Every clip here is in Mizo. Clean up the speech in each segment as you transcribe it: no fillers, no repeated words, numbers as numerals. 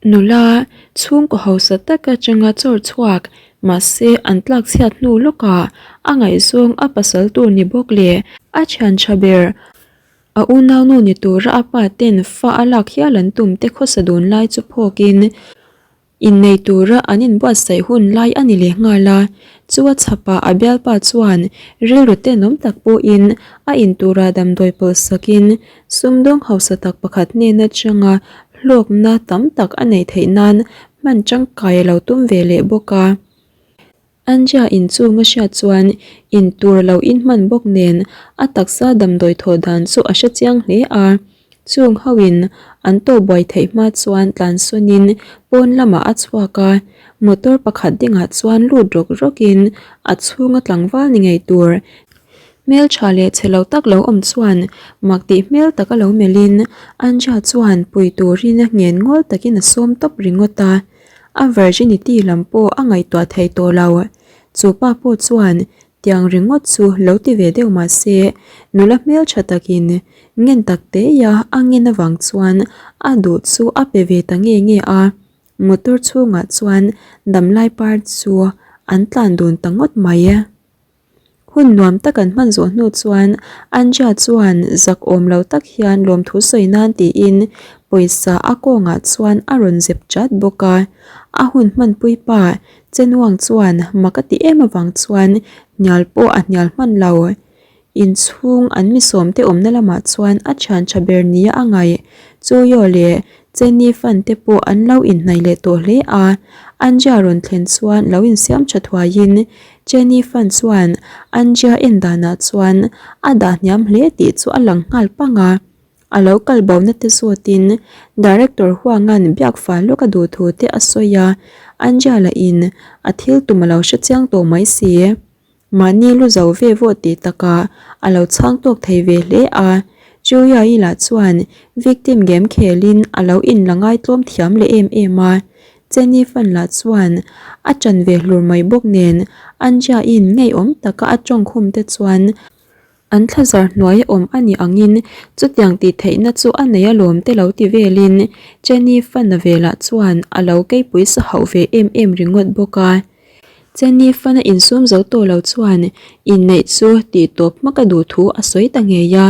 Nula chhungkaw hausa tak atanga chawr chhuak mahse an tlak chhiat hnu lawkah a ngaihzawng a pasal tur ni bawk leh a thian tha ber a unaunu ni tura a pa ten fa a lak hial an tum te khawsa dun lai chu phawkin Innei tura an inbuatsaih hun lai a ni leh nghal a, chu a chhapah a bialpa chuan rilru tenawm tak pawhin a in tura damdawi pawlh sakin sumdawng hausa tak pakhat hnen atanga hlawkna tam tak a neih theih nan hman tangkai a lo tum ve leh bawk a. Anja inchung a hriat chuan in tur lo in hman bawk nen a taksa damdawi thawh dan chu a hre chiang hle a. Chung ho in an tawh buai theih hma chuan tlansawn in pawn lamah a chhuak a, motor pakhat dingah chuan lut rawk rawk in a chhunga tlangval ni ngei tur hmeltha leh chhe lo tak lo awm chuan mak tih hmel tak a lo melh in Anja chuan pui turin ngen ngawl takin a sawm tawp ringawt a. A virginity lam pawh a ngaihtuah thei tawh lo. Chu pa pawh chuan tiang ringawt chu lo ti ve deuh mah se, nula hmeltha takin ngen tak teia a ngen avang chuan a duh chu a pe ve ta nge nge a. Motor chhungah chuan damlai par chu an tlan dun ta ngawt mai. Hun nuam tak an hman zawh hnu chuan Anja chuan zak awm lo tak hian lawmthu sawi nan tiin pawisa a kawngah chuan a rawn zep chat bawk a. A hun hmanpui pa Chenuang chuan mak a ti em avang chuan hnial pawh a hnial hman lo. Inchhung an mi sawmte awmna lamah chuan a thian tha ber nia a ngaih. Chuyo leh Jenny fan te pawh an lo inhnaih leh tawh hle a, Anja rawn thlen chuan lo insiam tha thuaiin Jenny fan chuan Anja en danah chuan a dah hniam hle tih chu a lang nghal pang a. A lo kal bona te zawtin Director Huanga'n biak fal lawk a duh thu te a sawi a, Anja lahin a thil tum a lo hre chiang tawh mai si. Mahni lu zo ve vawh tih takah a lo chhang tawk thei ve hle a, Julia-i lah chuan victim game khelin a lo inla ngaitlawm thiam leh em em a, Jenny fan lah chuan a ṭan ve hlur mai bawk nen Anja-in ngeiawm taka a ṭawngkhum te chuan an thlazar hnuai awm a nih angin chutiang tih theihna chu a nei alawm te lo ti velin Jenny fan-a ve lah chuan a lo keipui sa hauh ve em em ringawt bawk a. Jenny fana insum zo tawh lo chuan inneih chu tih tawp hmak a duh thu a sawi ta ngei a.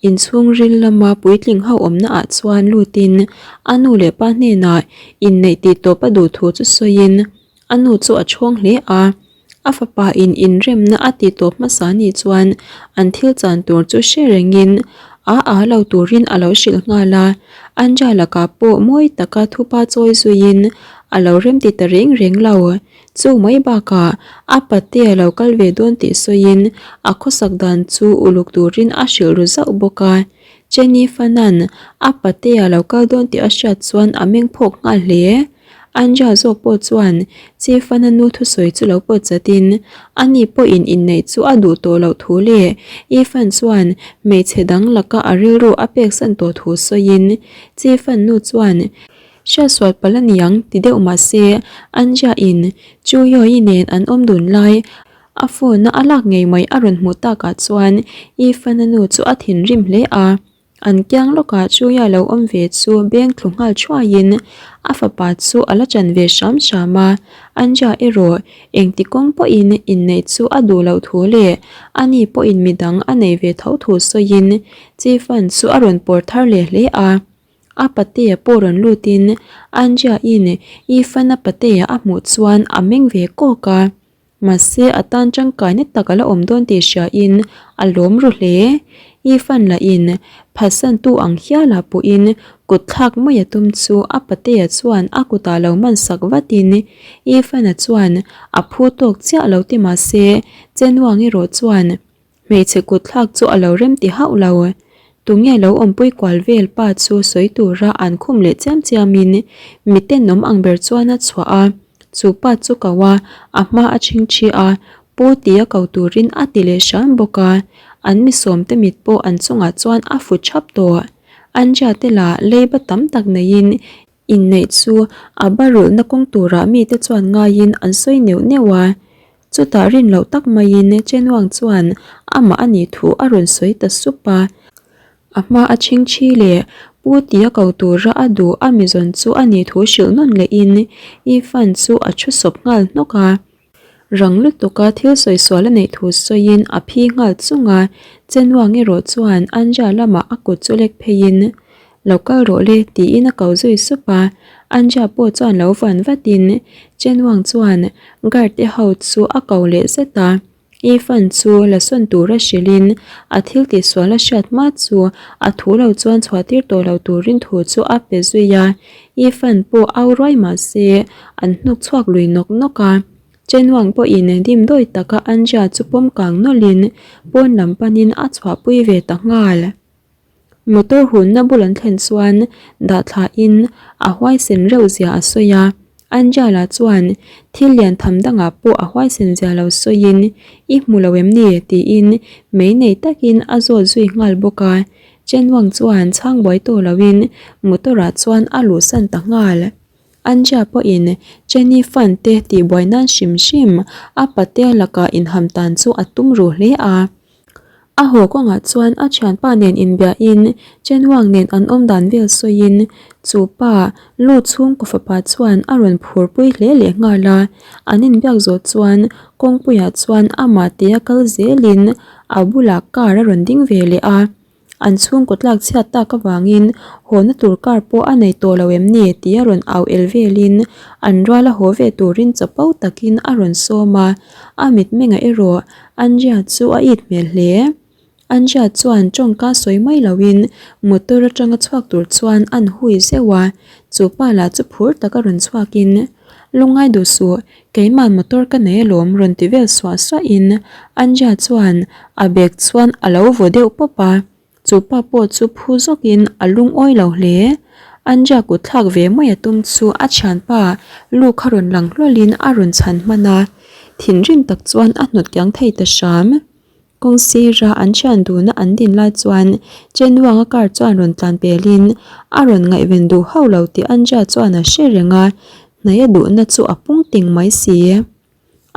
Inchhung ril lama puitling ho awmna ah chuan lutin a nu leh pa hnenah inneih tih tawp a duh thu chu sawiin a nu chu a chhawng hle a. A fapa in inremna a tih tawp hmasa nih chuan an thil chan tur chu hre rengin a a lo turin a lo hrilh nghal a. Anja lakah pawh mawi taka thupa chawi zuiin A lo remti ta reng reng lo. Chu mai bakah a pate a lo kal ve dawn tih sawiin a khawsak dan chu uluk turin a hrilh ru zauh bawk a. Jenny Fanan a pate a lo kal dawn tih a hriat chuan a meng phawk nghal hle. Anja zawk pawh chuan Chi Fana nu thusawi chu lo pawt chatin ani pawhin inneih chu a duh tawh loh thu leh Ifan chuan hmeichhe dang laka a rilru a peksan tawh thu sawiin Chi Fan nu chuan Hriatsual palh a ni ang ti deuh mah se, Anja in Chu Yoi nen an awm dun lai a phone a a lak ngei mai a rawn hmuh takah chuan Yi Fana nu chu a thinrim hle a. An kiang lawkah Chu Ya lo awm ve chu beng thlu nghal thuaiin a fapa chu a la chan ve hram hram a. Anja erawh engti kawng pawhin inneih chu a duh loh thu leh ani pawhin midang a nei ve tho thu sawiin Chi Fan chu a rawn pawr thar leh hle a. A patea pawh rawn lutin Anja-in Ifan-a patea a hmuh chuan a meng ve kawk a, mahse a tan tangkaina tak a la awm dawn tih hriain a lawm ru hle. Ifan lahin phatsantu ang hialah pawhin kut thlak mai a tum chu a patea chuan a kutah lo man sak vatin Ifan-a chuan a phu tawk chiah lo ti mahse Chenuang erawh chuan Hmeichhe kut thlak chu a lo rem ti hauh lo. Tunge lo awmpui kual vel pa chu sawi tura an khum leh chiam chiamin mi tenawm ang ber chuan a chhuah a. Chu pa chu ko a, a hma a chhingchhi a, Pu tia ko turin a ti leh hram bawk a. An mi sawmte mit pawh an chungah chuan a fu thap tawh. Anja te lah leiba tam tak neiin Inneih chu a barulhna kawng turah mite chuan ngaiin an sawi neuh neuh a. Chutah rin loh tak maiin Chenuang chuan amah a nih thu a rawn sawi ta sup a. A hma a chhingchhi leh Pu tia ko tura a duh a mizawn chu a nih thu hrilh nawn lehin Ifan chu a thu sawp nghal hnawk a. Rang lutuka thil sawi sual a neih thu sawiin a phi nghal chung a, Chenuang erawh chuan Anja lamah a kut chu lek pheiin, Lo kal rawh le tiin a ko zui sup a, Anja pawh chuan lo van vatin Chenuang chuan guard te ho chu a ko leh zet a. Ifan chu la sawn tura hrilhin a thil tihsual a hriat hma chu a thu lo chuan chhuah tir tawh lo turin thu chu a pe zui a. Ifan pawh au ruai mah se an hnuk chhuak lui nawk nawk a. Chenwang pawhin dimdawi taka Anja chu pawm kang nawlhin pawn lam panin a chhuahpui ve ta nghal. Motor hunna bul an thlen chuan dah thlahin a huaisen reuh zia a sawi a, Angela chuan thil lian tham dangah pawh a huaisen zia lo sawiin I hmu lo em ni? tiin mei nei takin a zawt zui nghal bawk a, Chen Wang chuan chhang buai tawh loin motor ah chuan a luhsan ta nghal. Anja pawhin Jenny Fan te tihbuai nan hrim hrim a patea lakah inham tan chu a tum ruh hle a. A haw kawngah chuan a thianpa nen inbiahin Chen Wang nen an awm dan vel sawiin chu pa lu chhungkaw fapa chuan a rawn phurpui hle leh nghal a, an inbiak zawh chuan kawngpuiah chuan amah tia kal zelin a bulah car a rawn ding ve leh a. An chhungkaw tlak chhiat tak avangin hawna tur car pawh a nei tawh lo em ni tih a rawn au el velin an ruala haw ve turin chapo takin a rawn sawm a, a mitmengah erawh Andrea chu a it hmel hle. Andrea chuan tawngka sawi mai loin motor atanga chhuak tur chuan an hui zeuh a, chu pa lah chu phur taka rawn chhuakin, Lungngai duh suh, Keimah motor ka nei alawm rawn ti vel suah suahin Anja chuan a bag chuan a lo vaw deuh pawp a, chu pa pawh chu phu zawkin a lungawi lo hle. Anja kut thlak ve mai a tum chu a thianpa lu kha rawn lang hlawlhin a rawn chhan hman a, thinrim tak chuan a hnawt kiang thei ta hram. Kawng sira an thian duna an din lai chuan Chenuanga car chuan rawn tlan pelin a rawn ngaihven duh hauh lo tih Anja chuan a hre reng a, hnaih a duhna chu a pung ting mai si.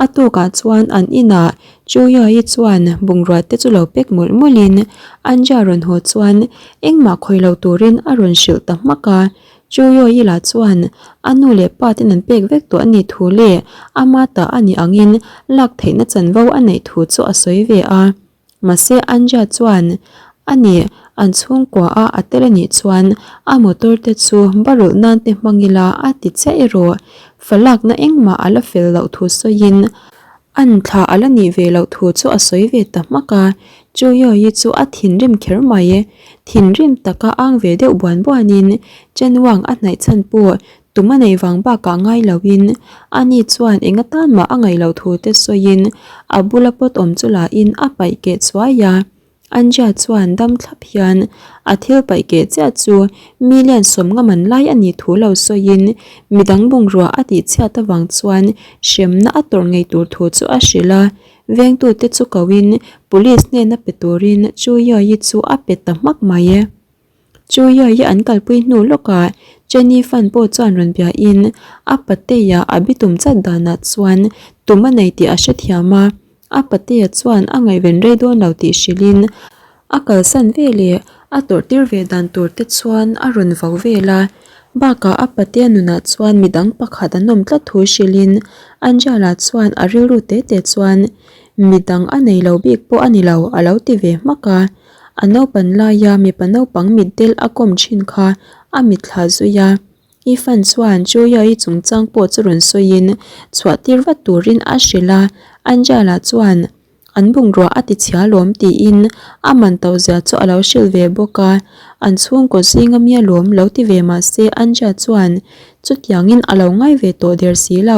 A tukah chuan an inah Chuyai chuan bungrua te chu lo pek mawlh mawlhin Anja rawn haw chuan engmah khawih lo turin a rawn hrilh ta hmak a, Chuyoyi lah chuan a nu leh pa ten an pek vek tawh a nih thu leh ama ta a nih angin lak theihna chanvo a neih thu chu a sawi ve a. Mahse Anja chuan a nih an chhungkua a a tel a nih chuan a motor te chu barulh nan te hmang ila a ti chiah erawh falakna engmah a la fel loh thu sawiin An thla a la nih ve loh thu chu a sawi ve ta hmak a, Chuyoyi chu a thinrim kher mai. Thinrim taka ang ve deuh buan buanin Chen Wang a hnaih chhan pawh tum a nei vang bakah ngai loin ani chuan eng atan mah a ngaih loh thu te sawiin a bula pawt awm chu lahin a paih keh chuai a. Anja chuan dam thlap hian a thil paih keh chiah chu million sawmnga man lai a nih thu lo sawiin midang bungrua a tih chhiat avang chuan hremna a tawrh ngei tur thu chu a hrilh a, vengtute chu koin police hnena pe turin Chu Yayi chu a pe ta hmak mai. Chu Yayi an kalpui hnu lawkah Jenny Fan pawh chuan rawn biain a patea a bitum chat danah chuan tum a nei tih a hrethiam a. A patea chuan a ngaihven rei dawn lo tih hrilhin a kalsan ve leh a tawrh tir ve dan tur te chuan a rawn vau vel a. Bakah a patea nunah chuan midang pakhat an awm tlat thu hrilhin Angela chuan a rilru te te chuan midang a nei lo bik pawh a ni lo a lo ti ve hmak a. A naupan laia mipa naupang mitdel a kawm thin kha a mitthla zui a. Ifan chuan Joya-i chungchang pawh chu rawn sawiin chhuah tir vat turin a hrilh a, Angela chuan an bungrua a ti chhia lawm tiin a man to zia chu a lo hrilh ve bawk a, an chhungkaw zinga mi alawm lo ti ve mah se Angela chuan chutiangin a lo ngai ve tawh der si lo.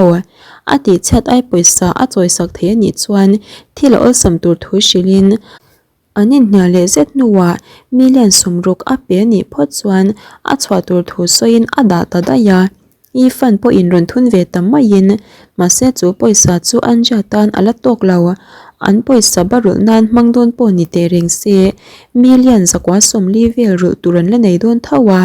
A tihchhiat ai pawisa a chawisak thei a nih chuan thil a awlsam tur thu hrilhin An inhnial leh zet hnuah million sawmruk a pe a nih phawt chuan a chhuah tur thu sawiin a dah ta daih a. I fund pawhin rawn thun ve ta maiin mahse chu pawisa chu Anja tan a la tawk lo. An pawisa ba rulh nan hmang dawn pawh ni teh reng se million zakua 40 vel rulh tur an la nei dawn tho a.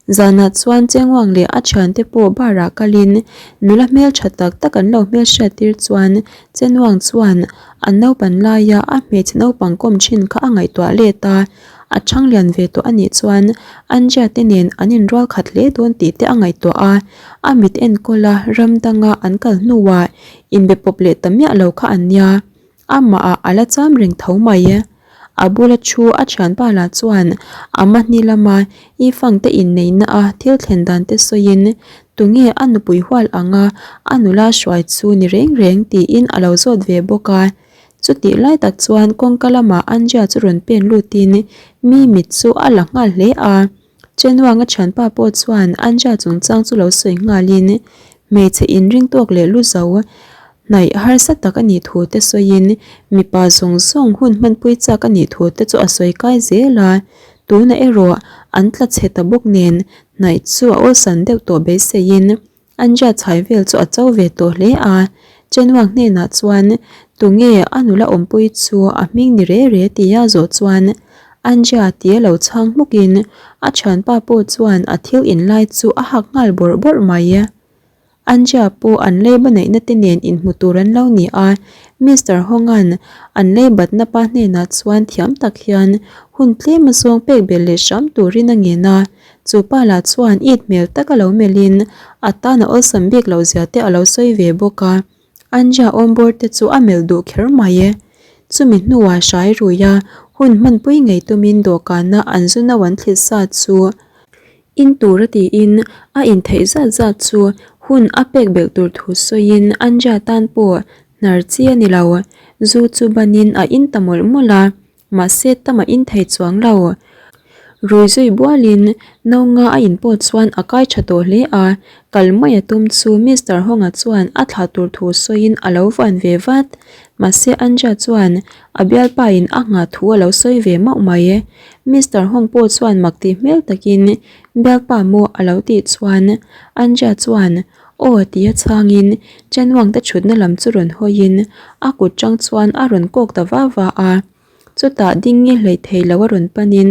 Zanah chuan Chengwang leh a thiante pawh bar ah kalin nula hmeltha tak tak an lo hmelhriat tir chuan Chenwang chuan an naupan laia a hmeichhe naupang kawm thin kha a ngaihtuah let a, a chhang lian ve tawh a nih chuan Anja te nen an inrual khat hle dawn tih te a ngaihtuah a, a mit enkawl a ram danga an kal hnuah inbe pawp leh ta miah lo kha an nia. Amah ah a la cham reng tho mai. A bula thu a thianpa lah chuan a mahni lama i fangte inneihna a thil thlen dan te sawiin tunge a nupui hual anga a nula hruai chu ni reng reng tiin a lo zawt ve bawk a. Chutih lai tak chuan kawngka lamah Anja chu rawn pen lutin mi mit chu a la nghal hle a. Chenuanga thianpa pawh chuan Anja chungchang chu lo sawi nghalin hmeichhe inring tawk leh lu zo hnaih harsa tak a nih thu te sawiin mipa zawng zawng hun hmanpui chak a nih thu te chu a sawi kai zel a, tunah erawh an tla chhe ta bawk nen hnaih chu a awlsan deuh tawh beiseiin Anja chhai vel chu a cho ve tawh hle a, Chenwang hnenah chuan tunge a nula awmpui chu a hming ni re re tia zawh chuan Anja tia lo chhang hmukin a thianpa pawh chuan a thil inlai chu a hak nghal bawrh bawrh mai. Anja pawh an leiba neihna te nen inhmu tur an lo ni a, Mister Hawng-a'n an leibatna pa hnenah chuan thiam tak hian hun tlem a zawng pek belh leh hram turin a ngen a, Chu pa lah chuan it hmel tak a lo melhin a tan a awlsam bik loh zia te a lo sawi ve bawk a, Anja awmbawr te chu a melh duh kher mai e. Chumi hnuah hrai rui a hun hmanpui ngei tumin dawhkana an zu no an thlit sa chu in tur a tiin a intheih zat zat chu hun a pek belh tur thu sawiin Anja tan pawh hnar chi a ni lo. Zu chu banin a in ta mawlh mawlh a. Mahse tam a in thei chuang lo. Rui zui bualin no nga a in pawh chuan a kai tha tawh hle a, kal mai a tum chu Mister Honga chuan a thlah tur thu sawiin a lo van ve vat. Mahse Anja chuan a bialpa in a nghah thu a lo sawi ve mauh mai. Mister Hong pawh chuan mak tih hmel takin bialpa maw a lo tih chuan Anja chuan aw tia chhangin Chenwang te thutna lam chu rawn hawiin a kut tang chuan a rawn kawk ta va va a. Chutah ding nge hlei thei lo a rawn panin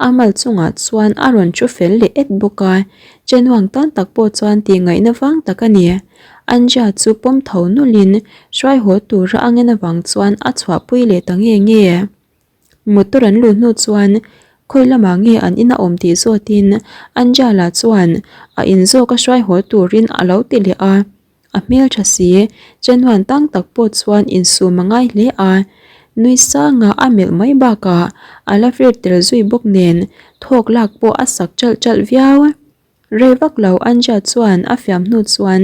a mal chungah chuan a rawn thu fel leh et bawk a. Chenwang tan tak pawh chuan tih ngaihna vang tak a ni. Anja chu pawm tho nawlhin hruai haw tura a ngen avang chuan a chhuahpui leh ta nge nge. Motor an luh hnu chuan khawi lamah nge an ina awm tih zawtin Angela chuan a in zawk a hruai haw turin a lo ti leh a, a hmeltha si Chenuan tang tak pawh chuan insum a ngai hle a, nui sanga a melh mai bakah a la vir tel zui bawk nen thawk lak pawh a sak ṭalh ṭalh viau. Rei vak lo Anja chuan a fiam hnu chuan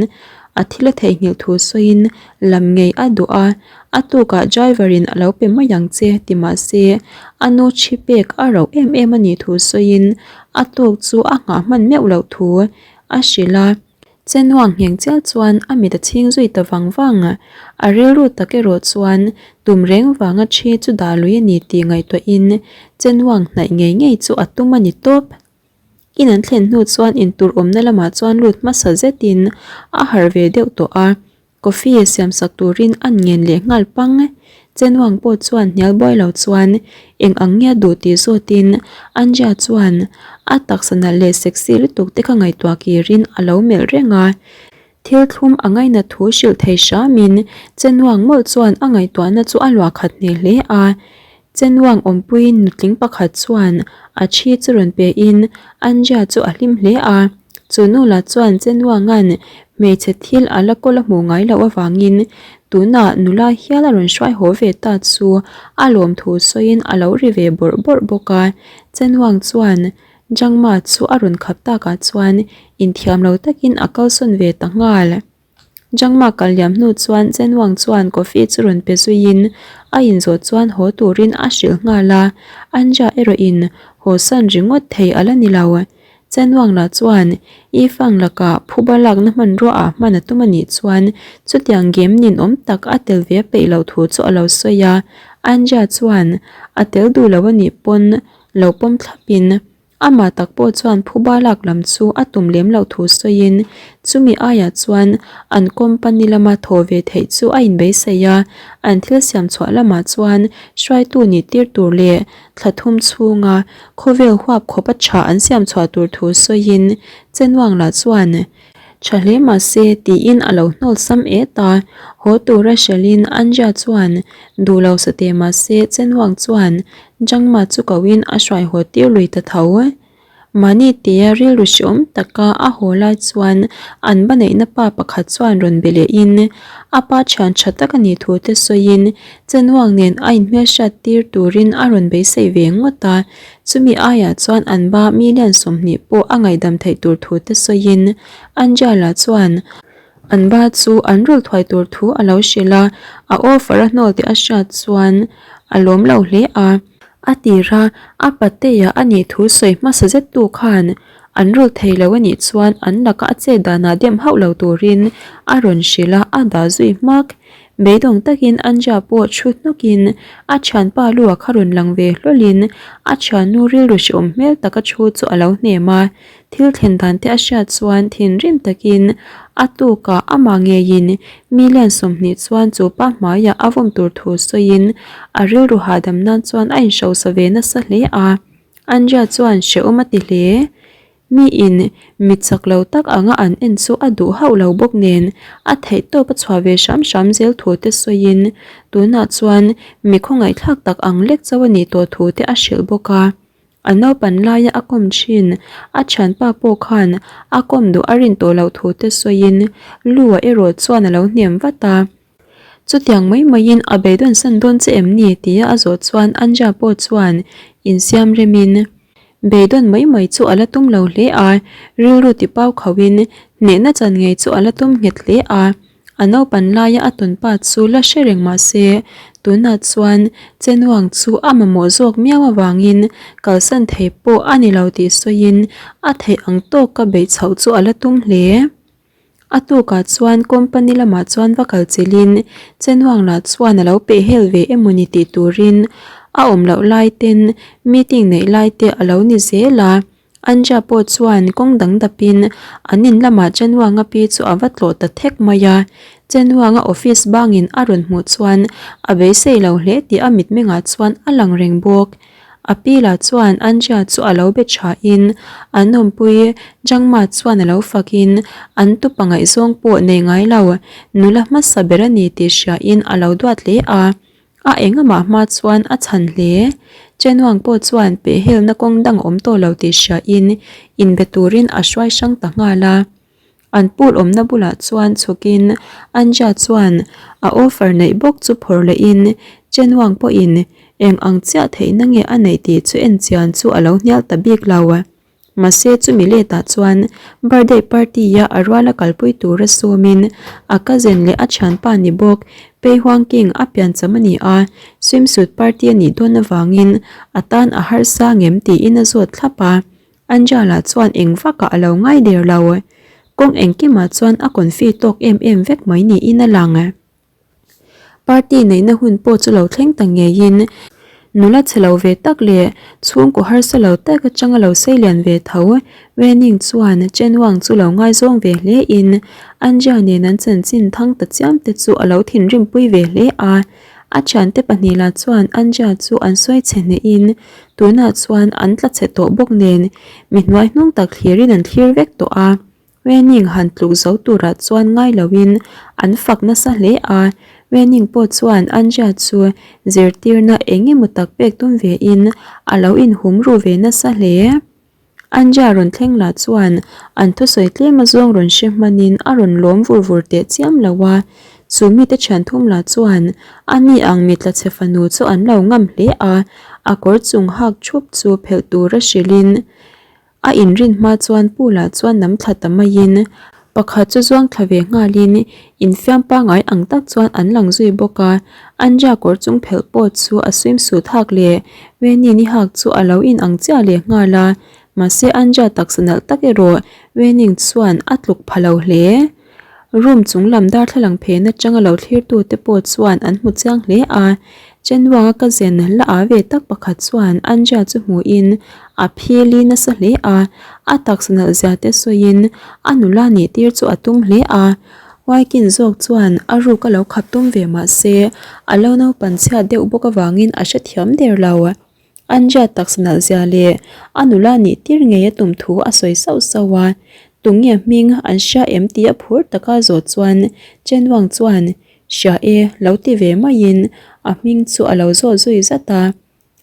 a thil a theihnghilh thu sawiin lam ngei a duh a, a tukah driver in a lo pe mai ang che ti mah se a nu thi pek a rauh em em a nih thu sawiin a tuk chu a nghah hman meuh loh thu a hrilh a. Chenuang ngheng chial chuan a mit a chhing zui ta vang vang. A rilru tak erawh chuan tum reng vanga thi chu dah lui a ni tih ngaihtuahin Chenuang hnaih ngei ngei chu a tum a ni tawp. In an thlen hnu chuan intur awmna lamah chuan lut hmasa zetin a harh ve deuh tawh a, coffee siam sak turin an ngen leh nghal pang. Chenuang pawh chuan hnial buai lo chuan eng ang nge a duh tih zawtin Anja chuan a taksa nalh leh sexy lutuk te kha ngaihtuah kirin a lo melh reng a. Thil thlum a ngainat thu hrilh thei hramin Chenuang mawlh chuan a ngaihtuahna chu a luah khat hneh hle a. Chenuang awmpui nutling pakhat chuan a thi chu rawn pein Anja chu a hlim hle a. Chu nu lah chuan Chenuanga'n hmeichhe thil a la kawl a hmuh ngai loh avangin tunah nula hial a rawn hruai haw ve ta chu a lawm thu sawiin a lo ri ve bawrh bawrh bawk a. Chenuang chuan Jangma chu a rawn khap takah chuan inthiam lo takin a kalsawn ve ta nghal. Jangma kal liam hnu chuan Chenwang chuan coffee chu rawn pe zuiin a inzawh chuan haw turin a hrilh nghal a, Anja erawhin hawsan ringawt thei a la ni lo. Chenwang lah chuan Yifang lakah phuba lakna hmanrua ah hman a tum a nih chuan chutiang game ninawm tak a tel ve peih loh thu chu a lo sawi a, Anja chuan a tel duh lo a nih pawn lo pawm thlapin. Amah tak pawh chuan phuba lak lam chu a tum lem loh thu sawiin chumi aiah chuan an company lama thaw ve theih chu a inbeisei a, an thil siam chhuah lamah chuan hruaitu nih tir tur leh thla thum chhunga khawvel huap khawp a tha an siam chhuah tur thu sawiin Chenwang lah chuan Tha hle mahse tiin a lo hnawl sam et a, haw tura hrelhin Anja chuan duh lo sa teh mahse Chenwang chuan Jangma chu kohin a hruai haw tir lui ta tho. Mahni tia rilru hreawm taka a haw lai chuan an ba neihna pa pakhat chuan rawn be lehin a pa thian tha tak a nih thu te sawiin Chenwang nen a inhmelhriat tir turin a rawn beisei ve ngawt a, Chumi aiah chuan an ba million 20 pawh a ngaihdam theih tur thu te sawiin Angela chuan an ba chu an rul thuai tur thu a lo hrilh a, a offer a hnawl tih a hriat chuan a lawm lo hle a. A tir a, a patea a nih thu sawi hmasa zet tu khan an rul thei lo a nih chuan an laka a chet danah dem hauh lo turin a rawn hrilh a, a dah zui hmak. Beidawng takin Anja pawh thu hnawkin a thianpa lu a kha rawn lang ve hlawlin a thiannu rilru hreawm hmel taka thu chu a lo hnem a. Thil thlen dan te a hriat chuan thinrim takin a tukah amah ngeiin million 20 chuan chu pa hmaiah a vawm tur thu sawiin a rilru hahdam nan chuan a inhrosa ve nasa hle a. Anja chuan hreawm a ti hle. Miin mi chak lo tak anga an en chu a duh hauh lo bawk nen a theih tawp a chhuah ve hram hram zel thu te sawiin tunah chuan mi khawngaihthlak tak ang lek chauh a nih tawh thu te a hrilh bawk a. A naupan laia a kawm thin a thianpa pawh khan a kawm duh a rin tawh loh thu te sawiin Lu-a erawh chuan a lo hnem vat a. Chutiang mai maiin a beidawn san dawn che em ni? tia a zawh chuan Anja pawh chuan insiam remin beidawn mai mai chu a la tum lo hle a, rilru ti pau khauhin hnehna chan ngei chu a la tum nghet hle a. A naupan laia a tawnpa chu la hre reng mah se tunah chuan Chenuang chu a mamawh zawk miau avangin kalsan thei pawh a ni lo tih sawiin a theih ang tawka beih chhoh chu a la tum hle. A tukah chuan company lamah chuan va kal chilhin Chenwang lah chuan a lo peh hel ve emawni tih turin a awm loh lai ten meeting neih lai te a lo ni zel a. Anja pawh chuan kawng dang dapin an in lamah Chenwanga pi chu a va tlawh ta thek mai a. Chenwanga office bangin a rawn hmuh chuan a beisei lo hle tih a mitmengah chuan a lang reng bawk. A pi lah chuan Anjia chu a lo be thain an awmpui Jangma chuan a lo fakin an tupa ngaihzawng pawh nei ngai lo nula hmasa ber a ni tih hriain a lo duat hle a. A engamah hma chuan a chhan hle. Chenwang pawh chuan pehhelna kawng dang a awm tawh lo tih hriain inbe turin a hruai hrang ta nghal a. An pool awmna bulah chuan chhukin Anja chuan a offer neih bawk chu phawrh lehin Chenwang pawhin eng ang chiah theihna nge a neih tih chu en chian chu a lo hnial ta bik lo. Mahse chumi letah chuan birthday party-a a ruala kalpui tura sawmin a cousin leh a thianpa ni bawk Pei Huang King a piancham a ni a, swimsuit party a nih dawn avangin a tan a harsa ngem tiin a zawt thlap a. Angela chuan eng vakah a lo ngai der lo. Kawng engkimah chuan a confi tawk em em vek mai niin a lang. Party neihna hun pawh chu lo thleng ta ngeiin nula chhe lo ve tak leh chhungkaw harsa lo tak atanga lo sei lian ve tho Wening chuan Chen Wang chu lo ngaizawng ve hle in Angela nen an chanchin thang ta chiam te chu a lo thinrim pui ve hle a. A thiante pahnih lah chuan Anja chu an sawi chhe hnehin tunah chuan an tla chhe tawh bawk nen mi hnuai hnung tak thlirin an thlir vek tawh a. Wening han tluk zo turah chuan ngai loin an fak nasa hle a. Wening pawh chuan Anja chu zirtirna eng emaw tak pek tum vein a lo inhum ru ve nasa hle. Anja rawn thleng lah chuan an thusawi tlem a zawng rawn hre hmanin a rawn lawm vur vur teh chiam lo a, chu mite thian thum lah chuan a ni ang mi tlachhe fanu chu an lo ngam hle a, a kawr chung hak thup chu phelh tura hrilhin a inrin hma chuan pu lah chuan nam thla ta maiin Pakhat chu zuang thla ve nghalin infiam pangngai ang tak chuan an lang zui bawk a, Anja kawr chung phelh pawh chu a swimsuit hak leh Wenny ni hak chu a lo in ang chiah leh nghal a, mahse Anja taksa nalh tak erawh Wenny chuan a tluk pha lo hle. Room chung lam darthlalang phen atanga lo thlir tu te pawh chuan an hmu chiang hle a. Chenwanga cousin la a ve tak pakhat chuan Anja chu hmuhin a phili nasa hle a, a taksa nalh zia te sawiin a nula nih tir chu a tum hle a. Huaikin zawk chuan a ruk a lo khap tum ve mah se a lo naupan chhiat deuh bawk avangin a hrethiam der lo. Anja taksa nalh zia leh a nula nih tir ngei a tum thu a sawi sauh sauh a, tunge hming an hria em tih a phur taka zawh chuan Chenwang chuan Hria e, lo ti ve maiin a hming chu a lo zawt zui zat a.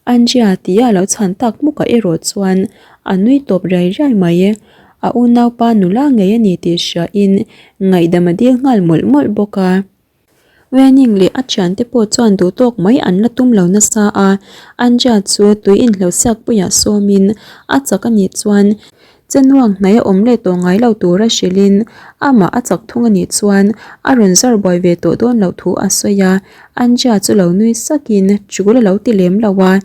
Andrea tia a lo chhan tak hmukah erawh chuan a nui tawp riai riai mai. A unaupa nula ngei a ni tih hriain ngaihdam a dil nghal mawlh mawlh bawk a. Wening leh a thiante pawh chuan duhtawk mai an la tum lo nasa a, Andrea chu tui inhleuhsiak puiah sawmin a chak a nih chuan Chenuang hnai a awm leh tawh ngai lo tura hrilhin amah a chak thung a nih chuan a rawn zar buai ve tawh dawn loh thu a sawi a, Anja chu lo nui sakin chul a lo ti lem lo a.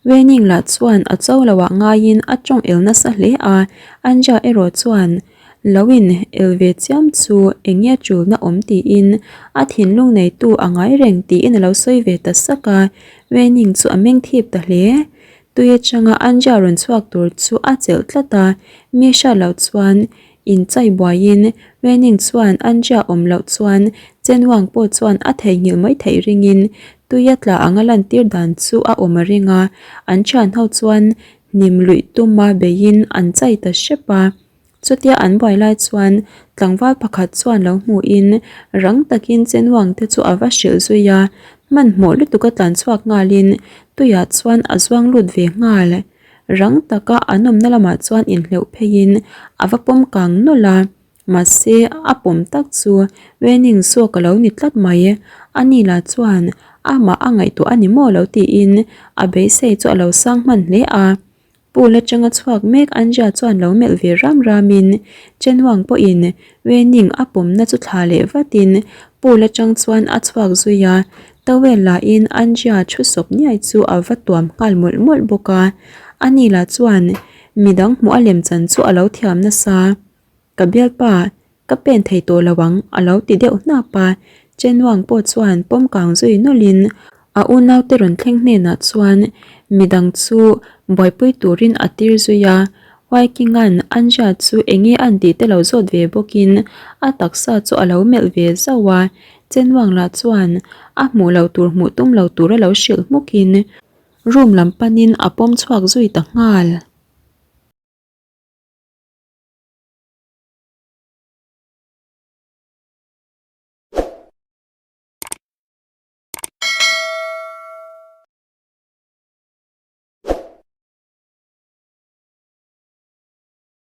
Wening lah chuan a cho loh ah ngaiin a tawng el nasa hle a, Anja erawh chuan lo in el ve chiam chu eng nge chulna awm tiin a thinlung neitu a ngai reng tiin a lo sawi ve ta sak a, Wening chu a meng thip ta hle. Tui atanga Anja rawn chhuak tur chu a chelh tlat a, mi hriat loh chuan inchai buaiin Wening chuan Anja awm loh chuan Chenwang pawh chuan a theihnghilh mai theih ringin tuia tla anga lantir dan chu a awm a ring a, an thian ho chuan hnim luih tuma beiin an chai ta hrep a. Chutia an buai lai chuan tlangval pakhat chuan lo hmuhin rang takin Chenwang te chu a va hrilh zui a, hmanhmawh lutuk a tlan chhuak nghalin tuiah chuan a zuang lut ve nghal. Rang taka an awmna lamah chuan inhleuh pheiin a va pawm kang nawlh a, mahse a pawm tak chu Wening zawk a lo ni tlat mai. Ani lah chuan amah a ngaihtuah a ni maw lo tiin a beisei chu a lo sang hman hle a. Pool atanga chhuak mek Anja chuan lo melh ve ram ramin Chenwang pawhin Wening a pawmna chu thla leh vatin pool atang chuan a chhuak zui a, towel lahin Anja thu sawp niai chu a va tuam nghal mawlh mawlh bawk a, ani lah chuan midang hmuh a lem chan chu a lo thiam nasa. Ka bialpa, ka pen thei tawh lo ang a lo ti deuh hnap a, Chenwang pawh chuan pawm kang zui nawlhin a unaute rawn thleng hnenah chuan midang chu buaipui turin a tir zui a, Huaikinga'n Anja chu enge an tih te lo zawt ve bawkin a taksa chu a lo melh ve zauh a, Chenwang lah chuan a hmuh loh tur hmuh tum lo tura lo hrilh hmukin room lam panin a pawm chhuak zui ta nghal.